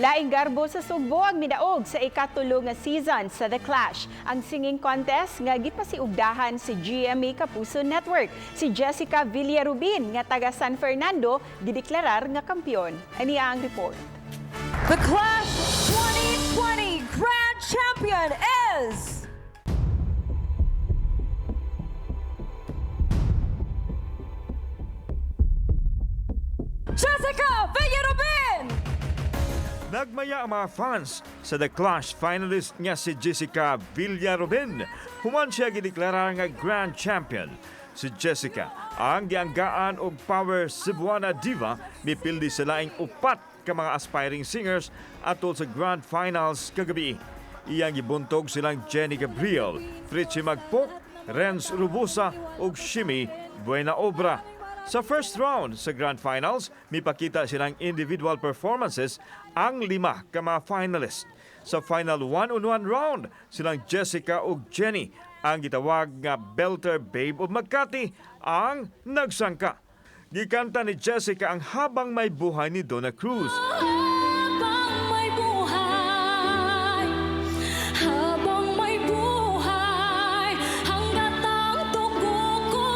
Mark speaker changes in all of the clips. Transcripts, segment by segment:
Speaker 1: Laing garbo sa Sugbo ang midaog sa ikatulo nga season sa The Clash, ang singing contest nga gipasiugdahan sa GMA Kapuso Network. Si Jessica Villarubin nga taga San Fernando gideklarar nga kampiyon. Ani ang report.
Speaker 2: The Clash 2020 Grand Champion is Jessica Villarubin!
Speaker 3: Nagmaya ang mga fans sa The Clash finalist nga si Jessica Villarubin. Human siya gideklara nga Grand Champion. Si Jessica ang gianggaan og Power Cebuana Diva, mipildi sa laing upat ka mga aspiring singers atol sa Grand Finals kagabi. Iyang gibuntog silang Jenny Gabriel, Fritchie Magpok, Renz Rubusa ug Shimmy Buena Obra. Sa first round sa Grand Finals, mipakita silang individual performances ang lima ka mga finalist. Sa final one-on-one round, silang Jessica ug Jenny, ang gitawag nga Belter Babe of Makati, ang nagsangka. Gikanta ni Jessica ang Habang May Buhay ni Donna Cruz.
Speaker 4: Habang may buhay, habang may buhay, hangga't ang dugo ko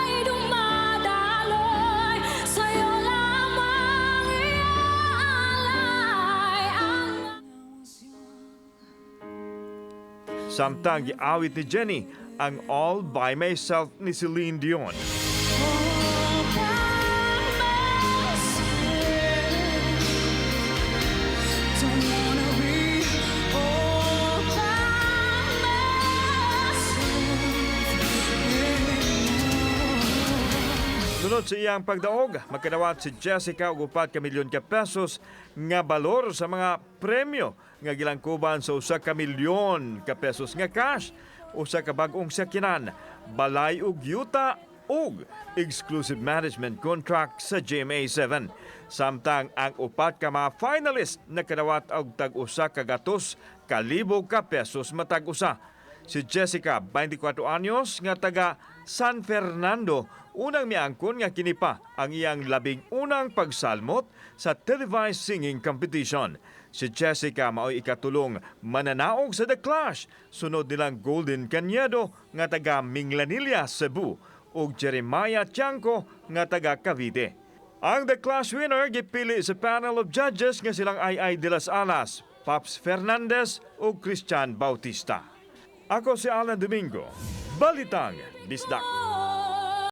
Speaker 4: ay dumadaloy, sa'yo lamang iaalay ang
Speaker 3: Samtang giawit ni Jenny ang All By Myself ni Celine Dion.
Speaker 4: All by myself. Don't wanna be all by myself anymore.
Speaker 3: Sunod sa iyang pagdaog, magkadawat si Jessica og 4 ka milyon ka pesos nga balor sa mga premyo nga gilangkuban sa 1 ka milyon ka pesos nga cash, usa ka bag-ong sakyanan, balay ug yuta ug exclusive management contract sa GMA7. Samtang ang upat ka mga finalist nakadawat og tag 100,000 ka pesos matag usa. Si Jessica, 24 anyos, nga taga San Fernando, unang miangkon nga kini pa ang iyang 11 na pagsalmot sa televised singing competition. Si Jessica mao'y ikatulong mananaog sa The Clash, sunod nilang Golden Cañedo nga taga Minglanilla, Cebu, ug Jeremiah Tiangco nga taga Cavite. Ang The Clash winner gipili sa panel of judges nga silang Ai de las Alas, Pops Fernandez ug Christian Bautista. Ako si Alan Domingo. Balitang Bisdak.